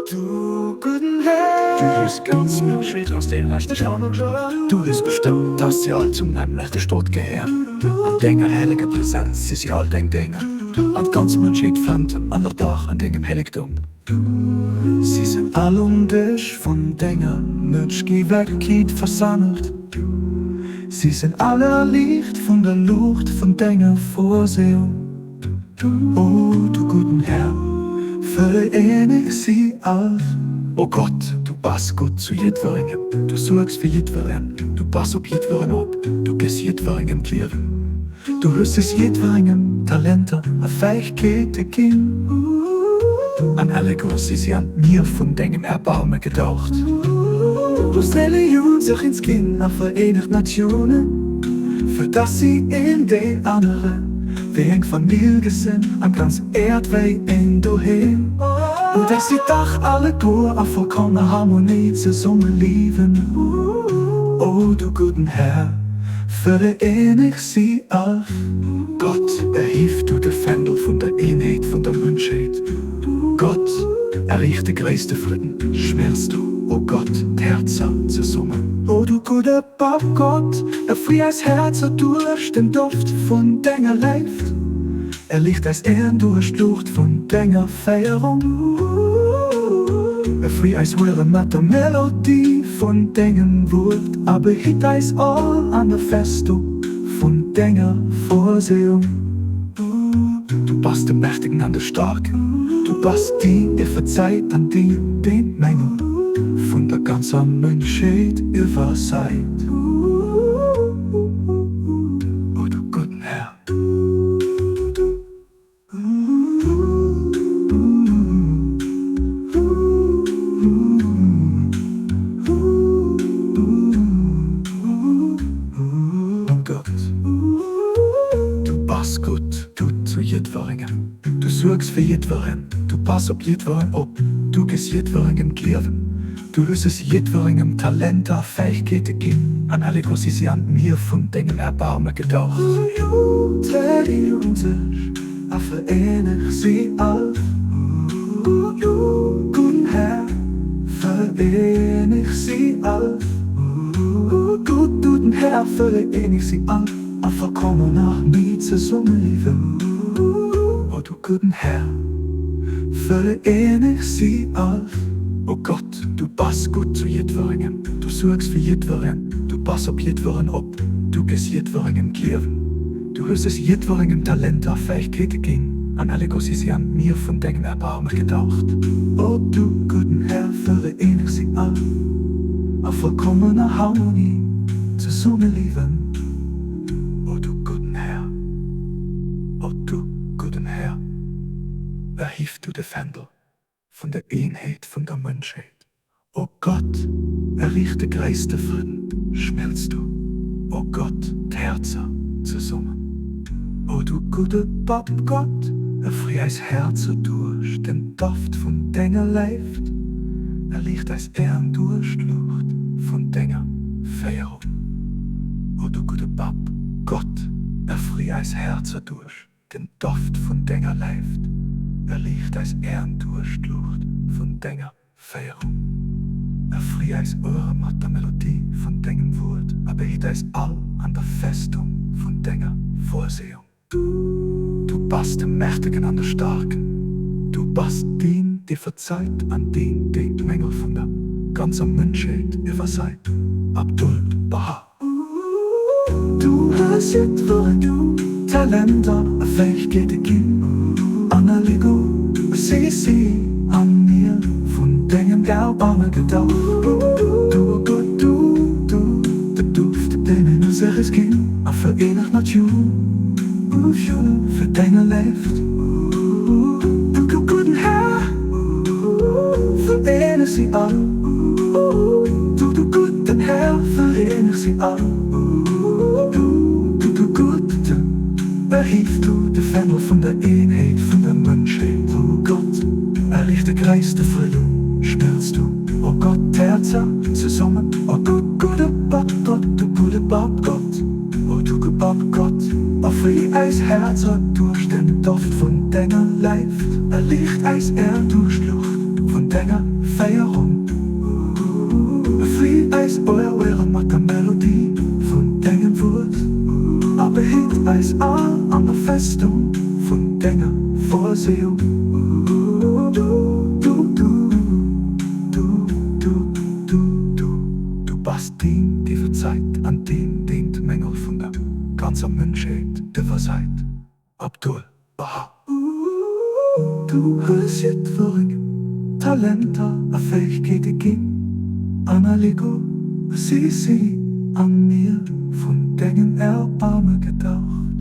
Du gudden Här. Du hues d'ganz Mënschheet als däi rechte Du hues bestëmmt, dass si all zum nämmlechte Stot gehéieren. An denger helleger Presenz si si all deng Dénger, an d'ganz Mënschheet fënnt en Ënnerdaach an dengem Hellegtum. Si sinn all um Dësch vun denger Mëtschgiewegkeet versammelt, si sinn all erliicht vun der Luucht vun denger Vorsehung. O du gudden Här, vereeneg si all. O Gott, du bass gutt zu jiddwerengem, du suergs fir jiddweren, du pass op jiddweren op, du gëss jiddwerengem d'Liewen. Du hues es jiddwerengem Talenter a Fäegkeete ginn, an alleguer si si an d'Mier vun dengem Erbarme gedaucht. Du hues Relioun sech eens ginn a vereenegt Natiounen, fir dass si een deen anere wéi eng Famill gesinn an d'ganz Äerd wéi een Doheem. O dass si dach alleguer a vollkommener Harmonie zesumme liewen. O du gudden Här, vereeneg si all. Gott, erhief du de Fändel vun der Eenheet vun der Mënschheet. Gott, erriicht de gréisste Fridden, schmélz du, o Gott, d'Häerzer zesummen. O du gudde Papp Gott, erfrier eis Häerzer duerch den Doft vun denger Léift, erliicht eis Aen duerch d'Luucht vun denger Féierung, erfrier eis Ouere mat der Melodie vun dengem Wuert a behitt eis all an der Festung vun denger Vorsehung. Du bass de Mächtegen an de Staarken, du bass deen, dee verzeit an deen, deen d'Mängel vun der ganzer Mënschheet iwwersait. O du gudden Här. Gott, du bass gutt, gutt zu jiddwerengem. Du suergs fir jiddweren, du pass op jiddweren op, du gëss jiddwerengem d'Liewen. Du hues es jiddwerengem Talenter a Fäegkeete ginn, an alleguer si si an d'Mier vun dengem Erbarme gedaucht. A vereeneg si all, gudden Här, vereeneg si all, gudden Här, vereeneg si all a vollkommener Harmonie zesummeliewen. O du gudden Här, vereeneg si all. O Gott, du bass gutt zu jiddwerengem, du suergs fir jiddweren, du pass op jiddweren op, du gëss jiddwerengem d'Liewen. Du hues es jiddwerengem Talenter a Fäegkeete ginn, an alleguer si si an d'Mier vun dengem Erbarme gedaucht. O du gudden Här, vereeneg si all a vollkommener Harmonie zesummeliewen. O du gudden Här, o du gudden Här, erhief du de Fändel vun der Eenheet vun der Mënschheet. O Gott, erriicht de gréisste Fridden, schmëlz du, o Gott, d'Häerzer zesummen. O du gudde Papp Gott, erfrier eis Häerzer duerch den Doft vun denger Léift, erliicht eis Aen duerch d'Luucht vun denger Féierung. O du gudde Papp Gott, erfrier eis Häerzer duerch Den Doft vun denger Leift erliicht eis Aen duerch d'Luucht vun denger Féierung. Erfrier eis Ouere mat der Melodie vun dengem Wuert a behitt eis all an der Festung vun denger Vorsehung. Du bass de Mächtegen an de Staarken, du bass deen, dee verzeit an deen, deen d'Mängel vun der ganzer Mënschheet iwwersait. Abdul-Bahá. Du hues jiddwerengem Talenter a Fäegkeete ginn, an alleguer si si an mir vun dengem Erbarme gedauft. Du, o Gott, du, du, de Duft, deen een us eres ginn, a vereenegt Natioun fir denger Léift. Du gudden Här, vereeneg si all. Du, du gudden Här, vereeneg si all. Du, du, du Gudden, erhief du de Fändel vun der Eenheet vun der Mënschheet. O Gott, erliicht de gréisste Fridden, schmëlz du, o Gott, d'Häerzer zesummen. O du gudde Papp Gott, du gudde Papp Gott, o du gudde Papp Gott, erfrier eis Häerzer duerch den Doft vun denger Léift, erliicht eis Aen duerch d'Luucht vun denger. denger Féierung. Befri eis Ouere mat der Melodie vun dengem Wuert a behitt eis all an der Festung vun denger Vorsehung. Du, du, du, du, du, du, du, du bass deen, dee verzeit an deen, deen d'Mängel vun der ganzer Mënschheet iwwerseit. Abdul Baha. Du hues jiddwerengem Talenter a Fäegkeete ginn, an alleguer si si an mir vun dengem Erbaarme gedaucht.